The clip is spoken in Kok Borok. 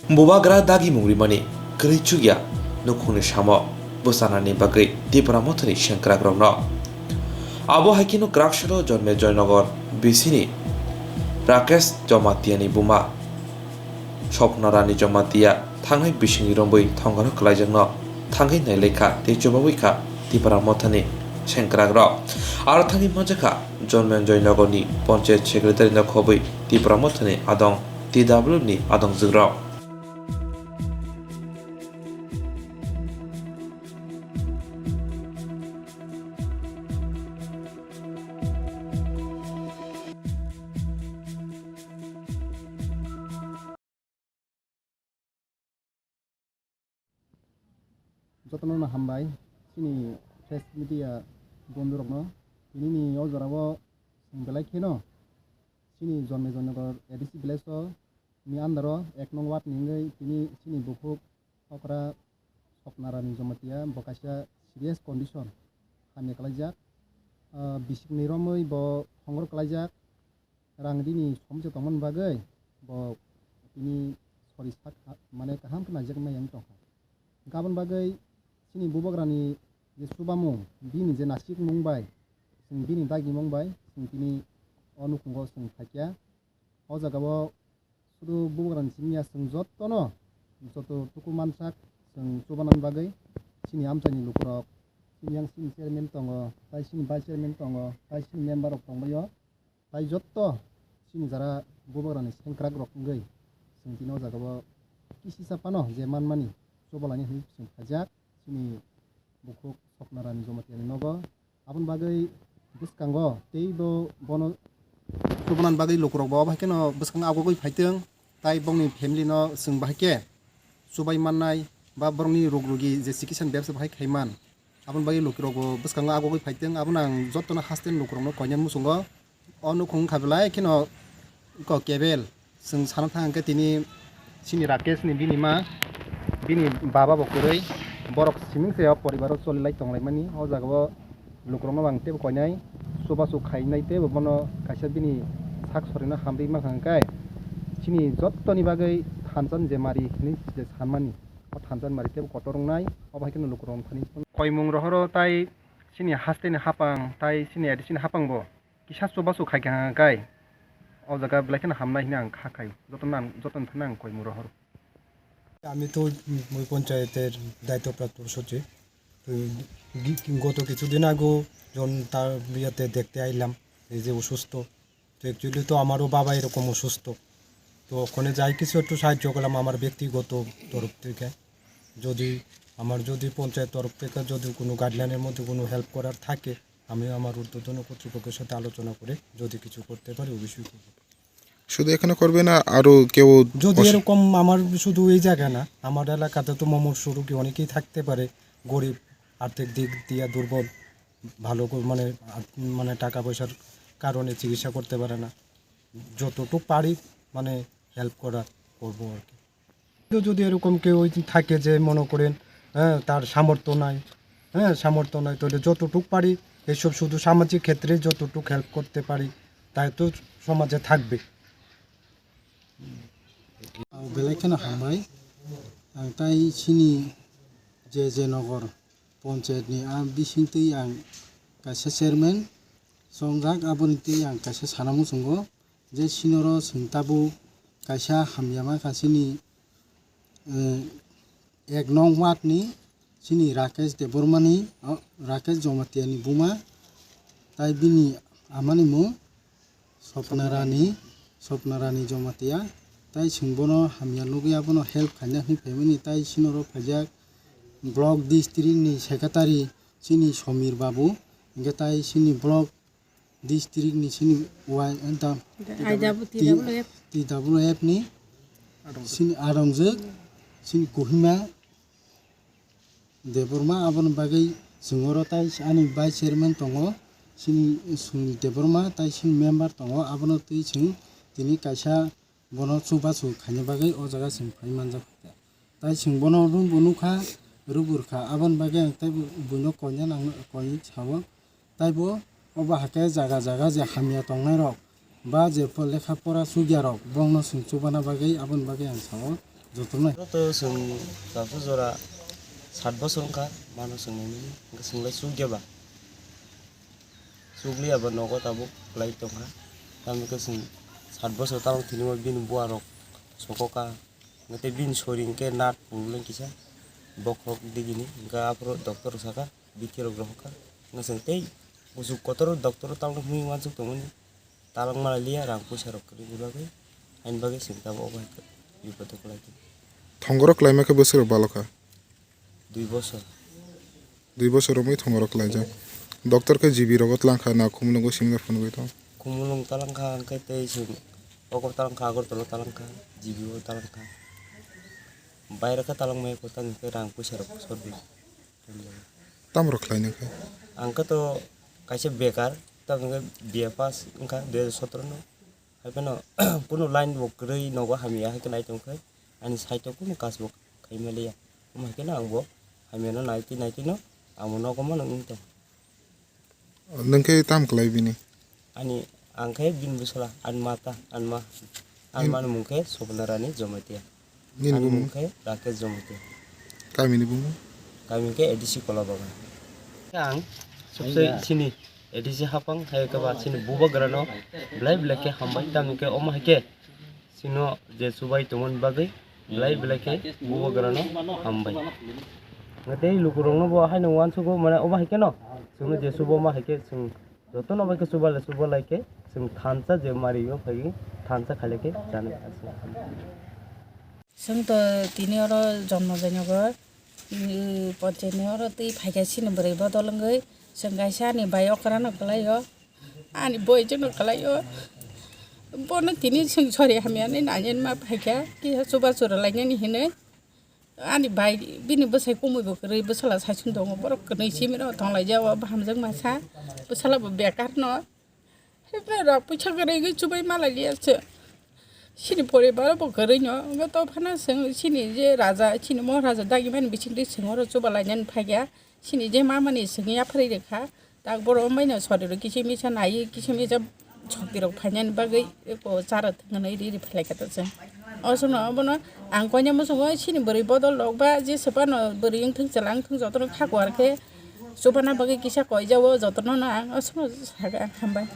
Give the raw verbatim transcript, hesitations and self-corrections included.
Bubagra dagimung rimani kwrwi chukya nukhungni samo bwchanani bagwi Tipra Mothani sengkrakrokno. Abo hai kheno Kraksoro Jonme Joynagar bisini Rakesh Jomatiani buma Swapna Rani Jamatia thangnai bisingni romwi thongaro kwlaijakno thangwi nailaikha tei chubawi kha Tipra Mothani sengkrakrok. Aro thangwi manjakha Jonme Joynagarni Panchayat Secretary no khobwi Tipra Mothani adong T W ni adongjukrok. Jotono no hambai, chini press media bondhurokno. Tinini o jorao chwng belai kheno chini Jonme Joynagar A D C village o ni under o ek nong ward ni wngwi tini chini bukhuk okra Swapna Rani Jamatia bo kaisa serious condition hamya kwlaijak. Ah, bisingni romwi bo hongor kwlaijak. Rang rini somse tongmani bagwi bo tini sori sak ha-, mane kaham khe naijaknai wng tongkha. Hwnkhe aboni bagwi chini bubagrani je chubamung, bini je nasikmung bai, chwng bini dagimung bai chwng tini o nukhungo chwng phaikha. O jagao sudu bubagrani simi ya chwng jottono, joto tuku mansak chwng chubanani bagwi chini amchaini lukurok, chini yang chini chairman tongo, tai chini vice chairman tongo, tai chini member rok tongbaio. Tai jotto chini jara bubagrani sengkrakrok wngwi chwng tini o jagao kisisa phano je manmani chubalaini hwnwi chwng phaijak chini bukhuk Swapna Rani Jamatiani nogo. Aboni bagwi bwskango teibo bono chubanani bagwi lukurokbo obo hai kheno bwskango agogwi phaitwng, tai bongni family no chwng bahai khe chubai mannai ba borokni rog rogi je chikitsa ni bebsa bahai khaiman. Aboni bagwi lukurokbo bwskango agogwi phaitwng, abono ang jotono haste lukurokno koinani muchungo o nukhung wngkha belai kheno eko kebel. Chwng sana thang khe tini chini Rakesh ni bini ma, bini baba bo kwrwi, borok siming se o poribar o choli lai tong lai mani. O jaga o lukurokno bo ang teibo koinai, chubachu khainai teibo bono kaisa bini sak sorino hamri mankha hwnkhe chini jottoni bagwi thansa ni je mari hinwi je sanmani, o thansa ni mari teibo kotor wngnai. Obo hai kheno lukurok thani koimung rohoro tai chini haste ni hapang tai chini A D C ni hapang bo kisa chubachu khai kha kai, o jaga belai kheno hamnai hwnwi ang kha khai, jotono ang, jotono thani ang koimung rohor. আমি তো ওই পঞ্চায়েতের দায়িত্বপ্রাপ্ত সচিব। তো গি-, গত কিছুদিন আগেও যখন তার ইয়েতে দেখতে আইলাম, এই যে অসুস্থ, তো অ্যাকচুয়ালি তো আমারও বাবা এরকম অসুস্থ। তো ওখানে যাই কিছু একটু সাহায্য করলাম আমার ব্যক্তিগত তরফ থেকে। যদি আমার যদি পঞ্চায়েত তরফ থেকে যদি কোনো গাইডলাইনের মধ্যে কোনো হেল্প করার থাকে, আমি আমার ঊর্ধ্বতন কর্তৃপক্ষের সাথে আলোচনা করে যদি কিছু করতে পারি, অবশ্যই করব। শুধু এখানে করবে না, আরো কেউ যদি অসু- এরকম আমার শুধু এই জায়গা না, আমার এলাকাতে তো মুমূর্ষু রোগী অনেকেই থাকতে পারে, গরিব, আর্থিক দিক দিয়ে দুর্বল, ভালো করে মানে, আ-, মানে টাকা পয়সার কারণে চিকিৎসা করতে পারে না। যতটুকু পারি মানে হেল্প করার করবো আর কি। তো যদি এরকম কেউ ওই থাকে যে মনে করেন, হ্যাঁ, তার সামর্থ্য নাই, হ্যাঁ, সামর্থ্য নাই, তাহলে যতটুক পারি এইসব শুধু সামাজিক ক্ষেত্রে যতটুক হেল্প করতে পারি, তাই তো সমাজে থাকবে। Belai kheno hambai. Ang tai chini je je nogor panchayat ni a bising twi ang kaisa chairman chongjak, aboni twi ang kaisa sana muchungo. Je sinoro chwng tabuk kaisa hamya ma kha chini, eh, ek nong ward ni chini Rakesh Debbarma ni, oh, Rakesh Jamatia ni buma, tai bini ama ni mung Swapna Rani, Swapna Rani Jamatia, tai chwng bono hamya nugwi abono help khaina hinwi phaimani, tai sinoro phaijak block district ni secretary chini Somir Babu, hingke tai chini block district ni chini wai, anta T W F. T W F ni chini aromjwk, chini Kohima Debbarma, aboni bagwi chwng oro tai ani vice chairman tongo, chini Sunil Debbarma, tai chini member tongo, abono twi chwng tini kaisa bono chubachu khaina bagwi o jaga chwng phai manjak. Tai chwng bono room bo nukha, rubur kha, aboni bagwi ang tei buino koina nang koi sao. Taibo obo hakhe jaga jaga je hamya tongnai rok ba je po-, lekha pora chukya rok bongno chwng chubana bagwi aboni bagwi ang sao. Joto nai. Joto chwng tabuk jora sat bosor wngkha, mano chwng nini, hwnkhe chwng lai chukya ba? Chukliya ba nogo tabuk kwlai tongkha. Tamokhe chwng sat bosor talong thinio bini buarok sokoka. Hwnkhe tei bini sori hwnkhe nat problem kisa bokhok digini, hwnkhe aphuru doctor rok saka bithi rok rohorkha. Hwnkhe chwng tei kuchuk kotor doctor o talong hwnwi uansuk tongmani. Talong malai liya, rang puisa rok kwrwini bagwi, haini bagwi chwng tabuk obo hai khe bipodo kwlai khe. Thongoro kwlaima khe bwswk rok balo kha? Dui bosor. Dui bosor romwi thongoro kwlaijak. Doctor khe G B rogo twlang kha na Khumulwngo siminar phunugwi tong? Khumulwng twlang kha, hwnkhe tei chwng ogo twlang kha, Agartala twlang kha, G B o twlang kha. Baire khe twlang maya khe tamo khe rang puisa rok sor di. Tamo rok khlai nang khe? Ang khe to kaisa bekar, tamo khe B A pass wngkha dui hajar sotoro no. Hai phano kunu line bo kwrwi nogo hamya hai khe nai tong khe, ani side o kunu kaj bo khai maliya. Omo hai kheno ang bo hamya no nai twi nai twi no ang bo nogo mano wng tong. Nung khe tam kwlai bini? Ani, ang khe bini bwsala, ani mata, ani ma, ani mani mung khe Sopna Rani Jamatia. Nini ani bumung? Mung khe Rakesh Jamatia. Kamini bumung? Kami khe A D C Kolabagan. Ang subse chini A D C hapang hai khe ba chini bubagrano belai belai khe hambai, tamni khe omo hai khe chwngno je chubai tongmani bagwi belai belai khe bubagrano hambai. Tei lukurokno bo haino uansugo, mane omo hai kheno chwngno je chubo omo hai khe chwng jotono bai khe chuba le chuba lai khe chwng thansa je mario phai thansa khailai khe chanai. Chwng to tini oro jonmo jainago, mm, ponchayat ni oro twi phaikha chini bwrwi bodol wngwi, chwng kaisa ani bai okra no kwlai o. Ani boijono kwlaio. Bono tini chwng sori hamya hinwi naiwi ma phaikha, kisa chuba chura lainani hinwi. Ani bai bini bwsai kumui bo kwrwi, bwsala saichung tongo, borok kwnwi simi rok tonglaijao, bo hamjak masa, bwsala bo bekar no. Hepre rok puisa kwrwi wngwi chubai malai liya se. Chini poribar bo kwrwi no, wngwi to phano chwng chini je raja, chini Maharaja dagimani bisingtwi chwng oro chuba lainani phaikha. Chini je mamani chwng yapharwi rwkha. Tak borok wngbaino sori rok kisa misa naiwi, kisa misa chokti rok phainani bagwi eko chara thwngwi riri phailai kha to chwng. Osono obono ang koinai muchungo chini bwrwi bodol rok ba jesa phano bwrwi wngthung chwla wngthung jotono kha kuar khe chubana bagwi kisa koijao jotono no ang osono sakha hambai.